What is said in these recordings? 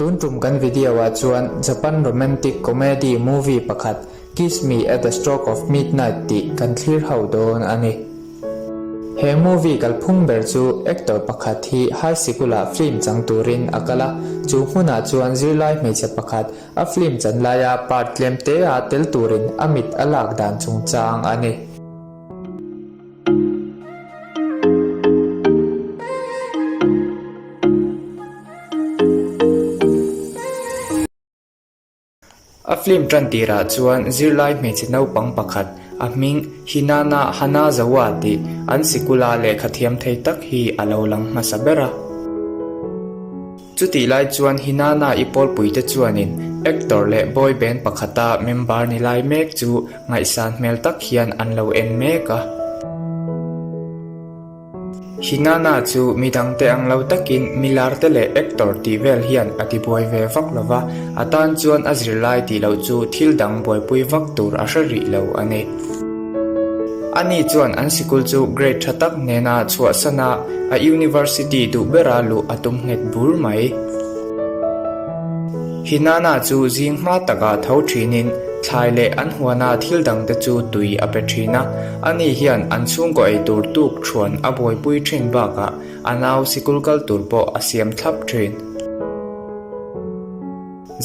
Tun tum kan video ah chuan Japan romantic comedy movie pakhat Kiss Me at the Stroke of Midnight tih kan thlir ho dawn a ni. He movie kalphung ber chu actor pakhat hi high sikul-ah film chang turin a kal a, chu hmunah chuan zirlai hmeichhe pakhat a film chan laia part tlem te a tel turin a mit a lak dan chungchang a ni. A film tan tirah chuan zirlai hmeichhe naupang pakhat a hming Hinana Hanazawa tih an sikula lehkha thiam thei tak hi a lo lang hmasa ber a. Chutih lai chuan Hinana i pawlpuite chuanin actor leh boy band pakhata member ni lai mek chu ngaihsan hmel tak hian an lo en mek a. Hinana chu midangte ang lo takin milarte leh actor tih vel hian a tibuai ve vak lo va, a tan chuan a zirlai tih loh chu thil dang buaipui vak tur a hre rih lo a ni. Ani chuan an sikul chu grade tha tak nena chhuahsan a, a university duh bera luh a tum nghet bur mai. Hinana chu zing hma takah tho thinin thlai leh an huana thil dangte chu tui a pe thin a, ani hian an chhungkaw ei tur tuk thuan a buaipui thin bakah a nau sikul kal tur pawh a siam thlap thin.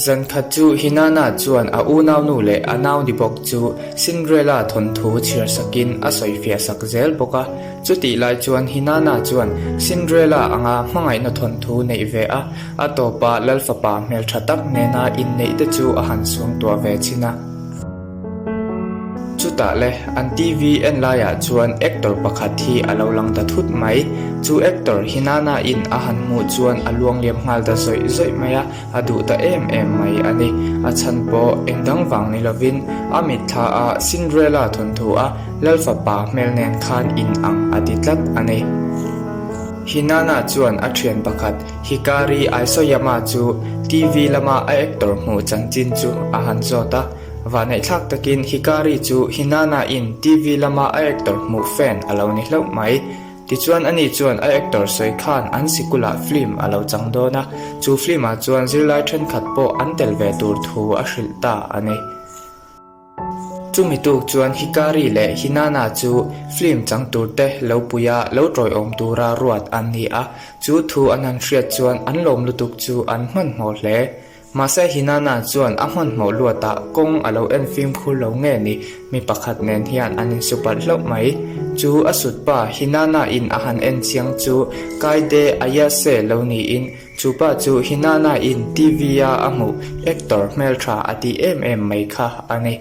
Zan khat chu Hinana chuan a unaunu leh a nau ni bawk chu Cinderella thawnthu chhiar sakin a sawifiah sak zel bawk a. Chutih lai chuan Hinana chuan Cinderella anga hmangaihna thawnthu neih ve a, a tawpa Lalfapa hmeltha tak nena inneih te chu a han suangtuah ve chin a. Chutah le, an TV en laiah chuan actor pakhat hi a lo lang ta thut mai. Chu actor Hinana in a han hmuh chuan a luangliam nghal ta zawih zawih mai a, a duh ta em em mai a ni. A chhan pawh eng dang vang ni lovin a mitthla a Cinderella thawnthu a Lalfapa hmel nen khan in ang a ti tlat a ni. Hinana chuan a thian pakhat Hikari Aisoyama chu TV lama a actor hmuh chanchin chu a han zawt a. Vaneihthlak takin Hikari chu Hinana in TV lama a actor hmuh fan a lo ni hlauh mai. Tichuan ani chuan a actor sawi khan an sikulah film a lo chang dawn a, chu film ah chuan zirlai thenkhat pawh an tel ve tur thu a hrilh ta a ni. Chumi tuk chuan Hikari leh Hinana chu film chang tur te lo puia lo tawiawm tura ruat an ni a, chu thu an han hriat chuan an lawm lutuk chu an hmanhmawh hle. Mahse Hinana chuan a hmanhmawh luatah kawng a lo en fimkhur lo nge ni, mi pakhat nen hian an insu palh hlauh mai. Chu a sut pa Hinana in a han en chiang chu Kaide Ayase lo niin chu pa chu Hinana in TV a a hmuh actor hmeltha a tih em em mai kha a ni.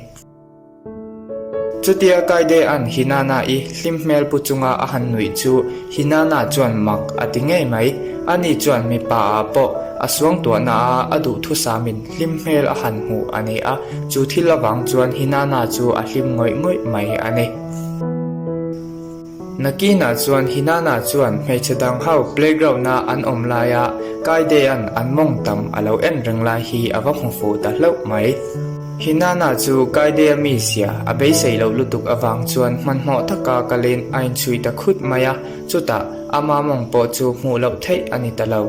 Chutia Kaidea'n Hinana-i hlim hmel pu chunga a han nuih chu Hinana chuan mak a ti ngei mai. Ani chuan mipa ah pawh a suangtuahna a a duhthusamin hlim hmel a han hmuh a ni a, chu thil avang chuan Hinana chu a hlim ngawih ngawih mai a ni. Nakinah chuan Hinana chuan hmeichhe dang ho playground-a an awm laia Kaidea'n an mawng tam a lo en reng lai hi a va hmu fuh ta hlauh mai. Hinana chu Kaidea mizia a beisei loh lutuk avang chuan hmanhmawh taka kalin a inchhui ta khut mai a, chutah ama mawng pawh chu hmuh loh theih a ni ta lo.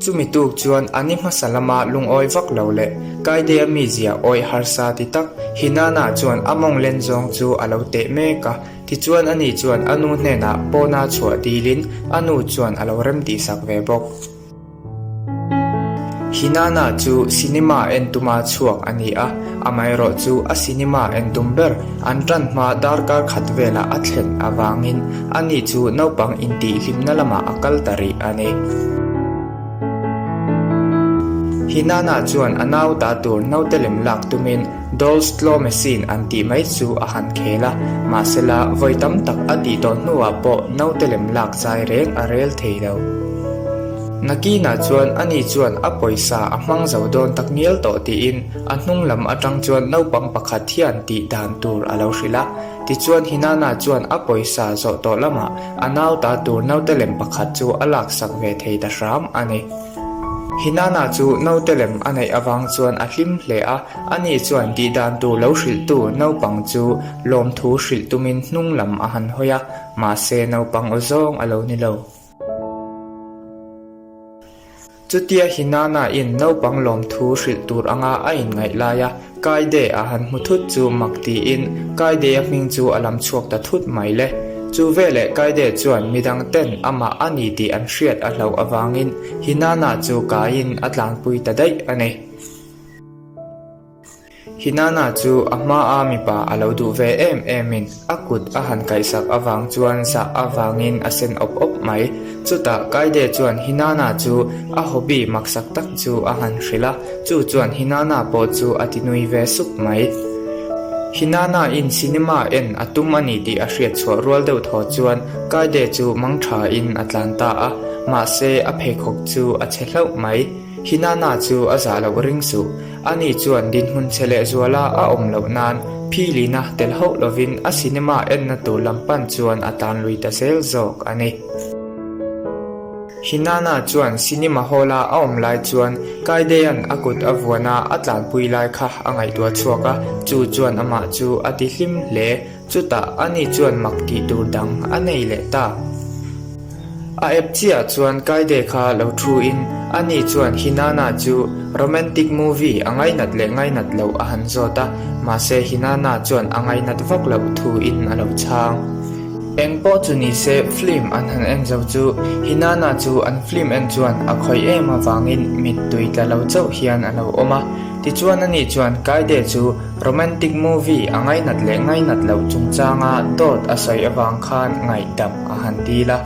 Chumi tuk chuan a ni hmasa lama lungawi vak lo leh Kaidea mizia awih harsa ti tak Hinana chuan a mawng len zawng chu a lo teh mek a, tichuan ani chuan a nu hnenah pawna chhuah dilin a nu chuan a lo rem tihsak ve bawk. Hinana chu cinema en tuma chhuak a ni a, amaherawh chu a cinema en tum ber an tan hma darkar khat velah a thlen avangin ani chu naupang intihhlimna lamah a kal ta rih a ni. Hinana chuan a nau ta tur naute lem lak tumin Dolls Claw Machine an tih mai chu a han khel a, mahsela vawi tam tak a tih tawh hnuah pawh naute lem lak zai reng a rel thei lo. Nakinah chuan ani chuan a pawisa a hmang zo dawn tak ngial tawh tiin a hnung lam atang chuan naupang pakhat hian tih dan tur a lo hrilh a. Tichuan Hinana chuan a pawisa zawh tawh lamah a nau ta tur naute lem pakhat chu a laksak ve thei ta hram a ni. Hinana chu naute lem a neih avang chuan a hlim hle a, ani chuan tih dan tur lo hrilhtu naupang chu lawmthu hrilh tumin hnung lam a han hawi a, mahse naupang aw zawng a lo ni lo. Chutia Hinana-in naupang lawmthu hrilh tur anga a inngaih laia Kaide a han hmu thut chu mak tiin Kaide-a hming chu a lam chhuak ta thut mai le. Chu veleh Kaide chuan midang ten amah a ni tih an hriat a hlauh avangin Hinana chu kaiin a tlanpui ta daih a ni. Hinana chu a hmaa mipa a lo duh ve em emin a kut a han kaihsak avang chuan zah avangin a sen awp awp mai. Chutah Kaide chuan Hinana chu a hobby maksak tak chu a han hrilh a, chu chuan Hinana pawh chu a ti nui ve sup mai. Hinana-in cinema en a tum a ni tih a hriat chhuah rual deuh thaw chuan Kaide chu mang thain a tlan ta a, mahse a pheikhawk chu a chhe hlauh mai. Hinana chu a zah loh ring suh. Ani chuan dinhmun chhe leh zuala a awm loh nan philina tel hauh lovin a cinema enna tur lam pan chuan a tan lui ta zel zawk a ni. Hinana chuan cinema hall-a a awm lai chuan Kaidea'n a kut a vuana a tlanpui lai kha a ngaihtuah chhuak a, chu chuan amah chu a ti hlim hle. Chutah ani chuan mak tih tur dang a nei leh ta. A ep chiah chuan Kaide kha lo thu in ani chuan Hinana chu romantic movie a ngainat leh ngainat loh a han zawt a, mahse Hinana chuan a ngainat vak loh thu in a lo chhang. Eng pawh chu ni se film an han en zo chu Hinana chu an film en chuan a khawih em avangin mittui tla lo chauh hian a lo awm a, tichuan ani chuan Kaide chu Romantic movie a ngainat leh ngainat loh chungchanga dawt a sawi avang khan ngaihdam a han dil a.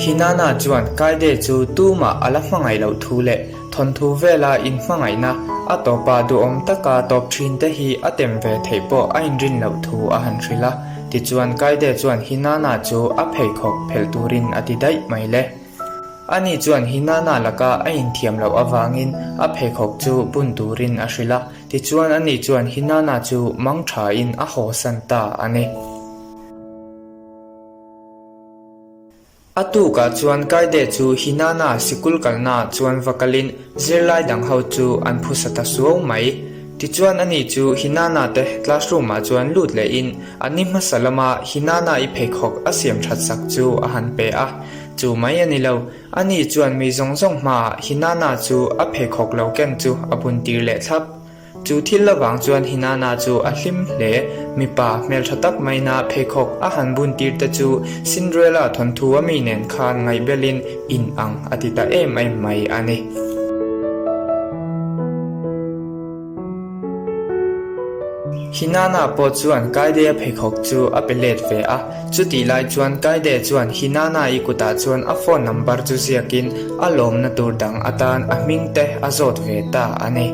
Hinana chuan Kaide chu tumah a la hmangaih loh thu leh thawnthu vela inhmangaihna a tawpa duhawm taka tawp thin te hi a tem ve theih pawh a inrin loh thu a han hrilh a. Tichuan Kaide chuan Hinana chu a pheikhawk phelh turin a ti daih mai le. Ani chuan Hinana laka a inthiam loh avangin a pheikhawk chu bun turin a hrilh a, tichuan ani chuan Hinana chu mang thain a hawsan ta a ni. A tukah chuan Kaide chu Hinana sikul kalnaah chuan va kalin zirlai dang ho chu an phusa ta suau mai. Tichuan ani chu Hinana te classroom ah chuan lut lehin a ni hmasa lama Hinana i pheikhawk a siam that sak chu a han pe a. Chu mai a ni lo, ani chuan mi zawng zawng hmaah Hinana chu a pheikhawk lo ken chu a bun tir leh thlap. Chu thil avang chuan Hinana chu a hlim hle, mipa hmeltha tak maina pheikhawk a han bun tir te chu Cinderella thawnthu a mi nen khan ngaihbelin in ang a ti ta em em mai a ni. Hinana pawh chuan Kaidea pheikhawk chu a pe let ve a, chutih lai chuan Kaide chuan Hinana-i kutah chuan a phone number chu ziakin a lawmna tur dang atan a hming te a zawt ve ta a ni.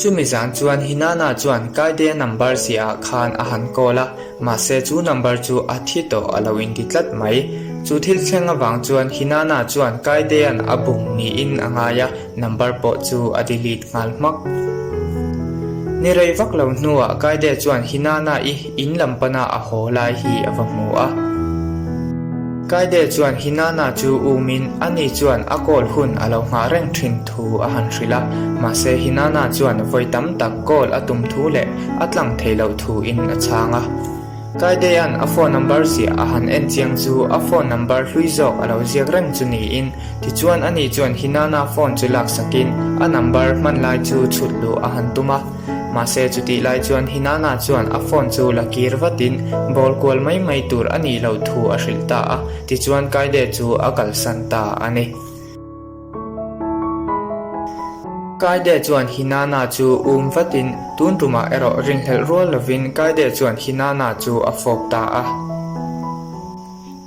Chumi zan chuan Hinana chuan Kaidea number ziahah khan a han call a, mahse chu number chu a thi tawh a lo inti tlat mai. Chu thil thleng avang chuan Hinana chuan Kaidea'n a bum niin a ngai a, Number pawh chu a delete nghal hmak. Ni rei vak lo hnuah Kaide chuan Hinana-i in lam pana a haw lai hi a va hmu a. Kaide chuan Hinana chu umin ani chuan a call hun a lo nghah reng thin thu a han hrilh a, mahse Hinana chuan vawi tam tak call a tum thu leh a tlang thei loh thu in a chhang a. Kaidea'n a phone number ziah a han en chiang chu a phone number hlui zawk a lo ziak reng chu niin, tichuan ani chuan Hinana phone chu laksakin a number hman lai chu chhut luh a han tum a. Mahse chutih lai chuan Hinana chuan a phone chu la kir vatin bawl kual mai mai tur a nih loh thu a hrilh ta a, tichuan Kaide chu a kalsan ta a ni. Kaide chuan Hinana chu um vatin tun tumah erawh rinhlelh rual lovin Kaide chuan Hinana chu a fawp ta a.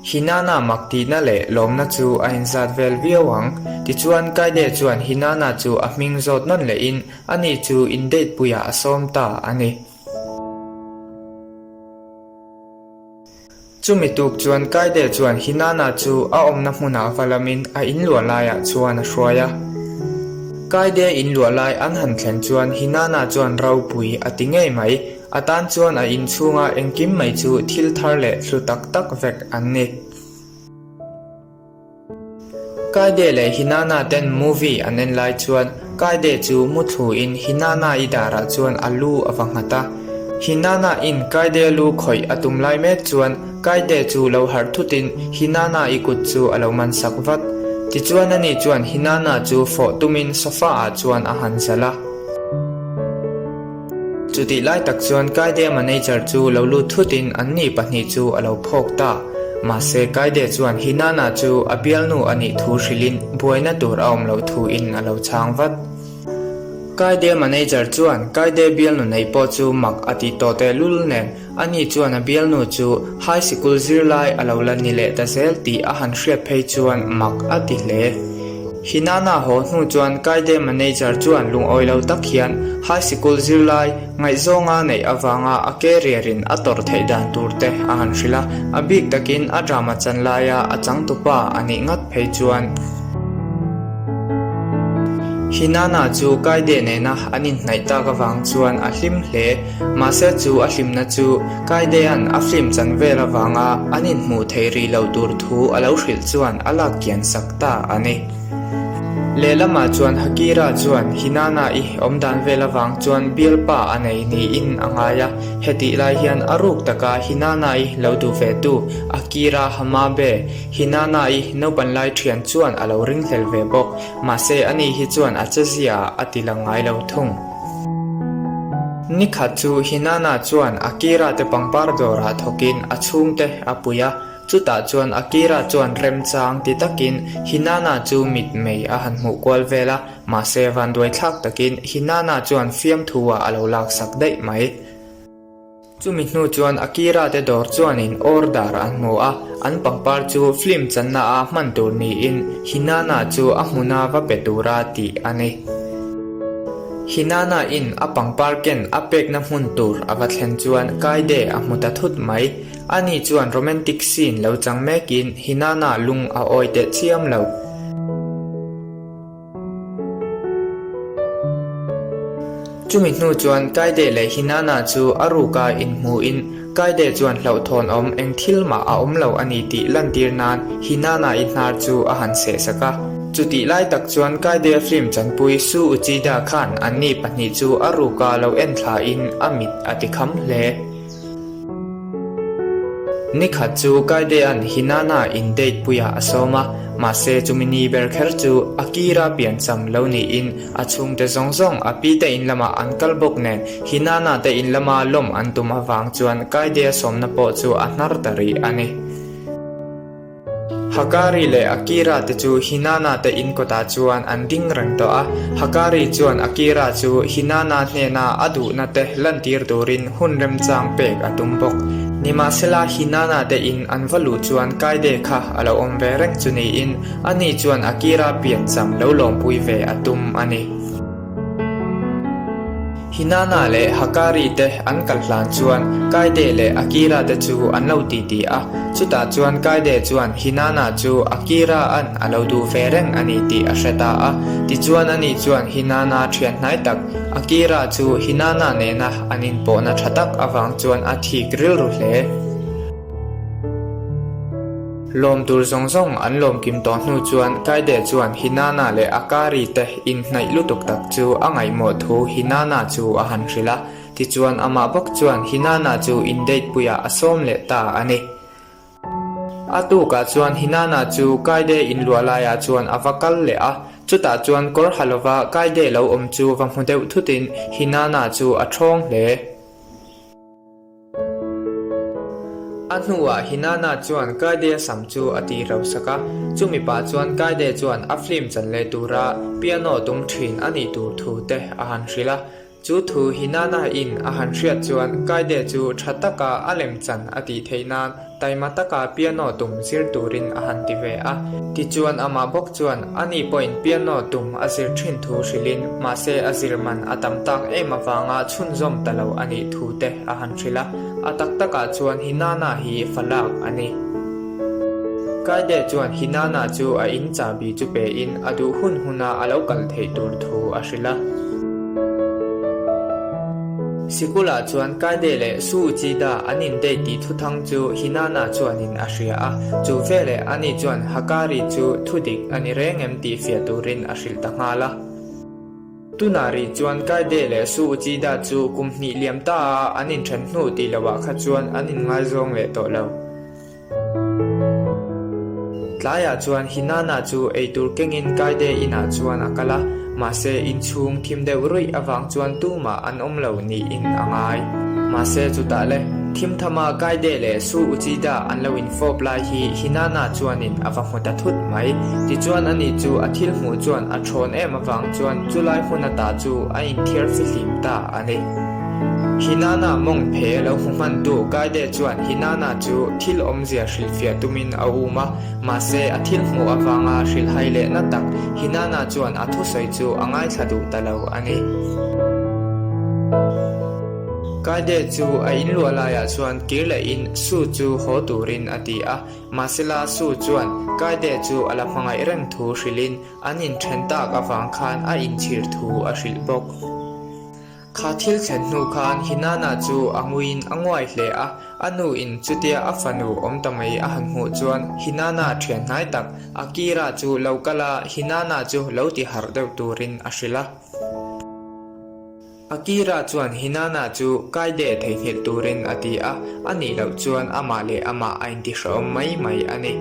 Hinana mak tihna leh lawmna chu a inzat vel viau ang. Tichuan Kaide chuan Hinana chu a hming zawt nawn lehin ani chu in date puiah a sawm ta a ni. Chumi tuk chuan Kaide chuan Hinana chu a awmna hmunah va lamin a inluah laiah chuan a hruai a. Kaide inluah lai an han thlen chuan Hinana chuan ropui a ti ngei mai, a tan chuan a inchhunga engkim mai chu thil thar leh hlu tak tak vek an ni. Kaide leh Hinana ten movie an en lai chuan Kaide chu muthlu in Hinana i darah chuan a lu a va nghat a. Hinana-in Kaide lu khawih a tum lai mek chuan Kaide chu lo harh thutin Hinana-i kut chu a lo man sak vat. Tichuan ani chuan Hinana chu fawh tumin sofa-ah chuan a han zalh a. Chutih lai tak chuan Kaide manager chu lo lut thutin anni pahnih chu a lo phawk ta. Mahse Kaide chuan Hinana chu a bialnu a nih thu hrilhin buaina tur a awm loh thuin a lo chhang vat. Kaide manager chuan Kaide bialnu neih pawh chu mak a tih tawh tehlul nen ani chuan a bialnu chu high sikul zirlai a lo la ni leh ta zel tih a han hriat phei chuan mak a ti hle. Hinana haw hnu chuan Kaide manager chuan lungawi lo tak hian high sikul zirlai ngaihzawnga neih avanga a career in a tawrh theih dan tur te a han hrilh a, a bik takin a drama chan laia a changtupa a nih ngat phei chuan. Hinana chu Kaide nena an inhnaih tak avang chuan a hlim hle. Mahse chu a hlimna chu Kaidea'n a film chan vel avanga an inhmuh theih rih loh tur thu a lo hrilh chuan a lak kian sak ta a ni. Lehlamah chuan Hakira chuan Hinana-i awmdan vel avang chuan bialpa a nei niin a ngai a, hetih lai hian a ruk taka Hinana-i lo duh ve tu Akira Hamabe, Hinana-i naupan lai thian chuan a lo ringhlel ve bawk, mahse ani hi chuan a chezia a ti lang ngai lo thung. Nikhat chu Hinana chuan Akira te pangpar dawrah thawkin a chhungte a pui a, chutah chuan Akira chuan remchang ti takin Hinana chu mitmei a han hmuh kual vel a, mahse vanduaithlak takin Hinana chuan fiamthu ah a lo laksak daih mai. Chumi hnu chuan Akira te dawr chuanin order an hmu a, an pangpar chu film channa ah hman tur niin Hinana chu a hmuna va pe tura tih a ni. Hinana in a pangpar ken a pekna hmun tur a va thlen chuan Kaide a hmu ta thut mai. Ani chuan romantic scene lo chang mekin Hinana lung a awi teh chiam lo. Chumi hnu chuan Kaide leh Hinana chu a ruka inhmuhin Kaide chuan hlauhthawn awm eng thil mah a awm lo a ni tih lantir nan Hinana-i hnar chu a han sehsak a. Chutih lai tak chuan Kaide film chanpui Su Uchida khan anni pahnih chu a ruka lo en thlain a mit a tikham hle. Nikhat chu Kaidea'n Hinana in date puiah a sawm a, mahse chumi ni ber kher chu Akira piancham lo niin a chhungte zawng zawng a pi te in lamah an kal bawk nen Hinana te in lama lawm an tum avang chuan Kaidea sawmna pawh chu a hnar ta rih a ni. Hakari leh Akira te chu Hinana te in kawtah chuan an ding reng tawh a. Hakari chuan Akira chu Hinana hnena a duhna te lantir turin hun remchang pek a tum bawk. Nimahsela Hinana te in an va luh chuan Kaide kha a lo awm ve reng chu niin ani chuan Akira piancham lo lawmpui ve a tum a ni. Hinana leh Hakari te an kal hlan chuan Kaide leh Akira te chu an lo titi a, chutah chuan Kaide chuan Hinana chu Akira an a lo duh ve reng a ni tih a hre ta a, tichuan ani chuan Hinana thian hnai tak Akira chu Hinana nena an inpawhna tha tak avang chuan a thik rilru hle. Lawm tur zawng zawng an lawm kim tawh hnu chuan Kaide chuan Hinana leh Akari te inhnaih lutuk tak chu a ngaihmawh thu Hinana chu a han hrilh a, tichuan amah bawk chuan Hinana chu in date puiah a sawm leh ta a ni. A tukah chuan Hinana chu Kaide inluah laiah chuan a va kal leh a, chutah chuan kawr ha lova Kaide lo awm chu va hmu deuh thutin Hinana chu a ṭhawng hle. A hnuah Hinana chuan Kaide-a sam chu a ti ro sak a, chumi pah chuan Kaide chuan a film chan leh tura piano tum thin a nih tur thu te a han hrilh a. Chu thu Hinana-in a han hriat chuan Kaide chu tha taka a lem chan a tih theih nan Taima taka piano tum zir turin a han ti ve a. Tichuan amah bawk chuan ani pawhin piano tum a zir thin thu hrilhin mahse a zir man a tam tak em avanga chhunzawm ta lo a nih thu te a han hrilh a. A tak takah chuan Hinana hi falak a ni. Kaide chuan Hinana chu a in chahbi chu pein a duh hun huna a lo kal theih tur thu a hrilh a. Sikulah chuan Kaide leh Su Uchida an indate tih thuthang chu Hinana chuanin a hria a, chu veleh ani chuan Hakari chu thudik a ni reng em tih fiah turin a hrilh ta nghal a. Tunah rih chuan Kaide leh Su Uchida chu kum hnih liam ta a an inthen hnu tih lohah kha chuan an inngaizawng leh tawh lo. Tlaiah chuan Hinana chu eitur kengin Kaide inah chuan a kal a, mahse inchhung thim deuh ruih avang chuan tumah an awm lo niin a ngai. Mahse chutah le, thim thama Kaide leh Su Uchida an lo infawp lai hi Hinana chuanin a va hmu ta thut mai. Tichuan ani chu a thil hmuh chuan a thawn em avang chuan chulai hmun ata chu a inthiar fihlim ta a ni. Hinana mawng phe lo hmu hmantu Kaide chuan Hinana chu thil awmzia hrilhfiah tumin a um a, mahse a thil hmuh avanga hrilhhai lehna tak Hinana chuan a thusawi chu a ngaithla duh ta lo a ni. Kaide chu a inluah laiah chuan kir lehin Su chu haw turin a ti a, mahsela Su chuan Kaide chu a la hmangaih reng thu hrilhin an inthen tak avang khan a inchhir thu a hrilh bawk. Kha thil thlen hnu khan Hinana chu a nguiin a nguai hle a, a nu in chutia a fanu awm ta mai a han hmuh chuan Hinana thian hnai tak Akira chu lo kal a, Hinana chu lo ti harh deuh turin a hrilh a. Akira chuan Hinana chu Kaide theihnghilh turin a ti a, a nih loh chuan amah leh amah a intihrehawm mai mai a ni.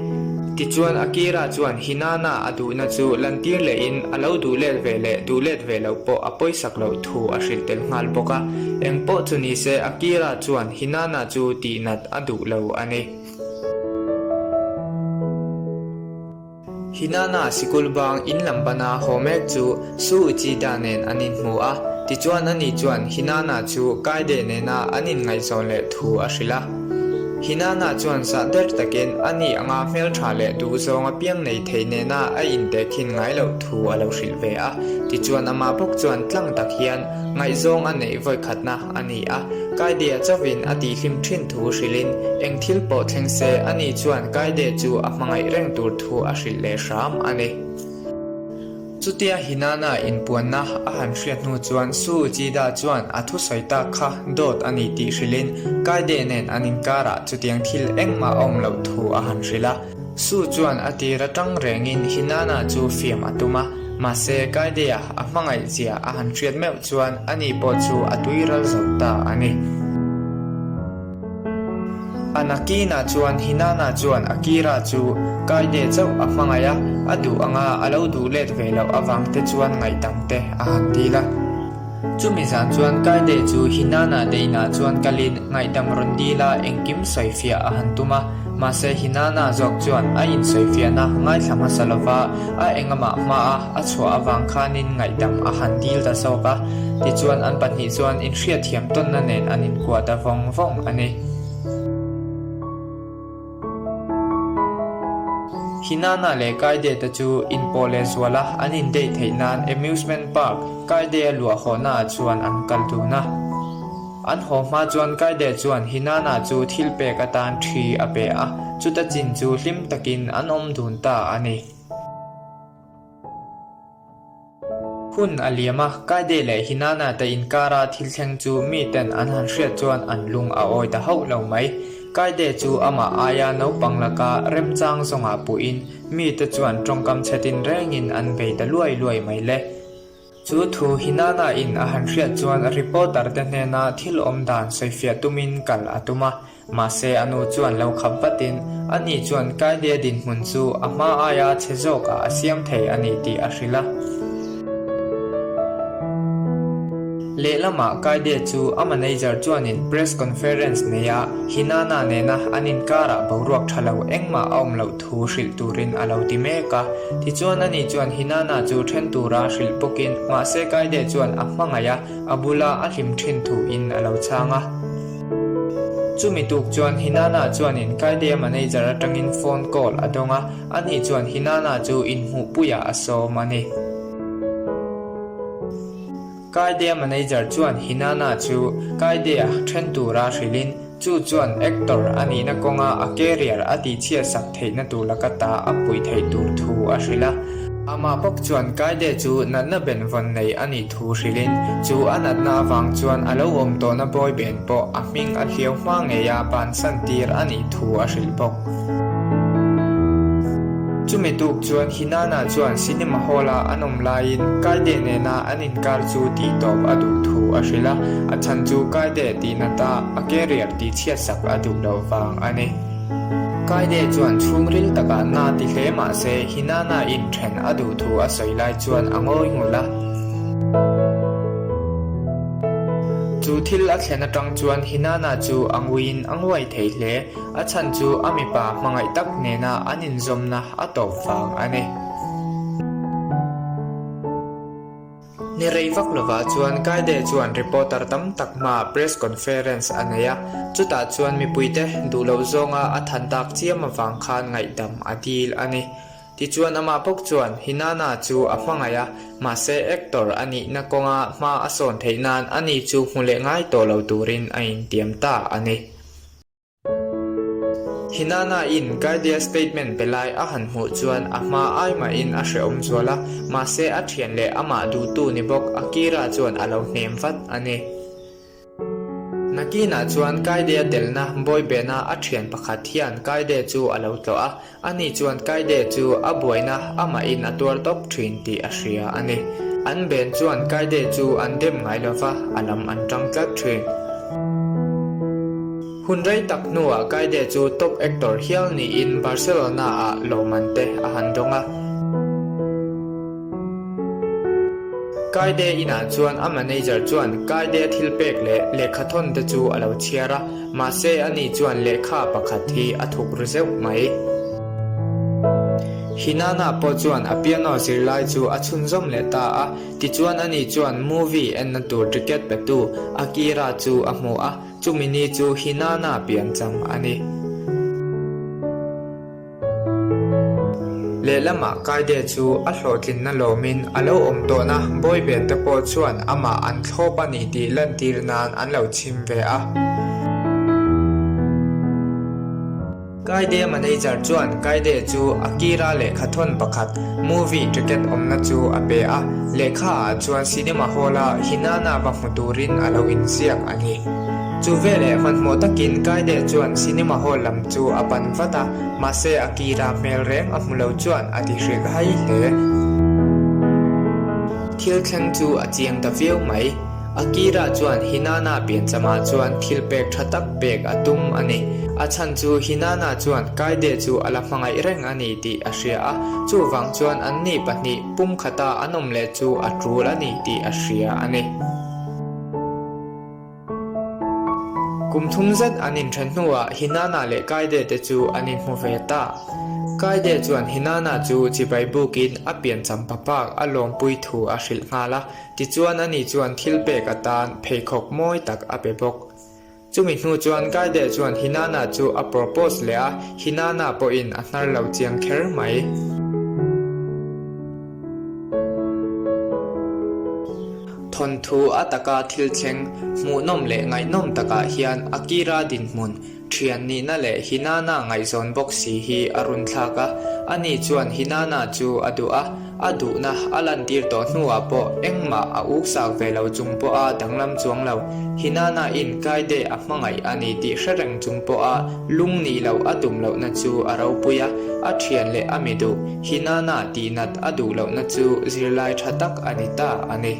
Tichuan Akira chuan Hinana a duhna chu lantir lehin a lo duh let ve leh duh let ve loh pawh a pawisak loh thu a hrilh tel nghal bawk a. Eng pawh chu nise Akira chuan Hinana chu tihnat a duh lo a ni. Hinana sikul bang in lam pana haw mek chu Su Uchida nen an inhmu a, tichuan ani chuan Hinana chu Kaede nena an inngaihzawn leh thu a hrilh a. Hinana chuan zah der takin ani anga hmeltha leh duhzawng apiang nei thei nena a intehkhin ngai loh thu a lo hrilh ve a, tichuan amah bawk chuan tlang tak hian ngaihzawng a neih vawikhatna a ni a, Kaidea chauhin a tihhlim thin thu hrilhin eng thil pawh thleng se ani chuan Kaide chu a hmangaih reng tur thu a hrilh leh hram a ni. Chutia Hinana inpuanna a han hriat hnu chuan Su Uchida chuan a thusawi tak kha dawt a ni tih hrilhin Kaide nen an inkarah chutiang thil engmah a awm loh thu a han hrilh a. Su chuan a tir atang rengin Hinana chu fiam a tum a, mahse Kaidea a hmangaih zia a han hriat meuh chuan ani pawh chu a tui ral zo ta a ni. A nakinah chuan Hinana chuan Akira chu Kaide chauh a hmangaih a, a duh anga a lo duh let ve loh avang te chuan ngaihdam te a han dil a. Chumi zan chuan Kaide chu Hinana te inah chuan kalin ngaihdam rawn dil a engkim sawifiah a han tum a, mahse Hinana zawk chuan a insawifiahna ngaithla hmasa lova a engamah hmaa a chhuah avang khanin ngaihdam a han dil ta zawk a, tichuan an pahnih chuan inhriatthiam tawnna nen an inkuah ta vawng vawng a ni. Hinana leh Kaide te chu inpawh leh zuala an indate theih nan amusement park Kaide-a luah hawhnaah chuan an kal dun a. An haw hma chuan Kaide chuan Hinana chu thil pek atan thi a pe a, chuta chin chu hlim takin an awm dun ta a ni. Hun a liam a, Kaide leh Hinana te inkara thil thleng chu miten an han hriat chuan an lung a awi ta hauh lo mai. Kaide chu amah aia naupang laka remchang zawngah puhin mite chuan tawngkam chhe tinrengin an bei ta luai luai mai le. Chu thu Hinana in a han hriat chuan reporter te hnena thil awm dan sawifiah tumin kal a tum a, Mahse a nu chuan lo khap vatin ani chuan Kaidea dinhmun chu a hma aia chhe zawkah a siam thei a ni tih a hrilh a. Lehlamah Kaidea chu a manager chuanin press conference neia Hinana nena an inkarah boruak tha lo engmah a awm loh thu hrilh turin a lo ti mek a. Tichuan ani chuan Hinana chu then tura hrilh bawkin mahse Kaidea chuan a hmangaih a, a bula a hlim thin thuin a lo chhang a. Chumi tuk chuan Hinana chuanin Kaidea manager atangin phone call a dawng a, ani chuan Hinana chu inhmuhpuiah a sawm a ni. Kaidea manager chuan Hinana chu Kaidea then tura hrilhin chu chuan actor a nihna kawnga a career a tihchhiatsak theihna tur laka ta a puih theih tur thu a hrilh a. Amah bawk chuan Kaide chu natna benvawn nei a nih thu hrilhin, chu a natna avang chuan a lo awm tawhna bawi ben pawh a hming a hliau hma ngeia bansan tir a nih thu a hrilh bawk. Chumi tuk chuan Hinana chuan cinema hall-a an awm laiin Kaide nena an inkar chu tihtawp a duh thu a hrilh a, a chhan chu Kaide tihnata a career tihchhiatsak a duh loh vang a ni. Kaide chuan chhungril takah na ti hle mah se Hinana inthen a duh thu a sawi lai chuan a ngawi ngul a. Chu thil a thlen atang chuan Hinana chu a nguiin a nguai thei hle. A chhan chu a mipa hmangaih tak nena an inzawmna a tawp vang a ni. Ni rei vak lovah chuan Kaide chuan reporter tam tak hmaah press conference a nei a, chutah chuan mipuite duh loh zawnga a than tak chiam avang khan ngaihdam a dil a ni. Tichuan amah bawk chuan Hinana chu a hmangaih a, mahse actor a nihna kawnga hma a sawn theih nan ani chu hmu leh ngai tawh lo turin a intiam ta a ni. Hinana in Guardia statement pe lai a han hmuh chuan a hma ai mahin a hrehawm zual a, mahse a thian leh amah duhtu ni bawk Akira chuan a lo hnem vat a ni. Nakinah chuan Kaidea telna Boybena a thian pakhat hian Kaide chu a lo tlawh a, Ani chuan Kaide chu a buaina amahin a tuar tawp thin tih a hria a ni. An ben chuan Kaide chu an dem ngai lo va, a lam an tang tlat thin. Hun rei tak hnuah Kaide chu top actor hial niin Barcelona-ah lawmman te a han dawng a. Kaide inah chuan a manager chuan Kaide thil pek leh lehkhathawn te chu a lo chhiar a. Mahse ani chuan lehkha pakhat hi a thuk ru zeuh mai. Hinana pawh chuan a piano zirlai chu a chhunzawm leh ta a, tichuan ani chuan movie enna tur ticket petu Akira chu a hmu a, chumi ni chu Hinana piancham a ni. Lehlamah Kaide chu a hlawhtlinna lawmin a lo awm tawhna boyband te pawh chuan amah an thlawp a ni tih lantir nan an lo chhim ve a. Kaide manager chuan Kaide chu Akira lehkhathawn pakhat movie ticket awmna chu a pe a, lehkha ah chuan cinema hall a Hinana va hmu turin a lo inziak a ni. Chu veleh hmanhmawh takin Kaide chuan cinema hall lam chu a pan vat a, mahse Akira hmel reng a hmu lo chuan a ti hrilh hai hle. Thil thleng chu a chiang ta viau mai. Akira chuan Hinana pianchamah chuan thil pek tha tak pek a tum a ni. A chhan chu Hinana chuan Kaide chu a la hmangaih reng a ni tih a hria a, chuvang chuan anni pahnih pumkhata an awm leh chu a tul a ni tih a hria a ni. Kum thum zet an inthen hnuah Hinana leh Kaide te chu an inhmu ve ta. Kaide chuan Hinana chu chibai bukin a piancham papak a lawmpui thu a hrilh nghal a, tichuan ani chuan thil pek atan pheikhawk mawi tak a pe bawk. Chumi hnu chuan Kaide chuan Hinana chu a propose leh a, Hinana pawhin a hnar lo chiang kher mai. Thawnthu a taka thil thleng hmuhnawm leh ngaihnawm takah hian Akira dinhmun, thian nihna leh Hinana ngaihzawn bawk si hi a run thlak a. Ani chuan Hinana chu a duh a, a duhna a lantir tawh hnuah pawh engmah a uksak ve lo chung pawha danglam chuang lo. Hinana in Kaide a hmangaih a ni tih hre reng chung pawha lung nih loh a tum lohna chu a ropui a, a thian leh a mi duh Hinana tihnat a duh lohna chu zirlai tha tak a ni ta a ni.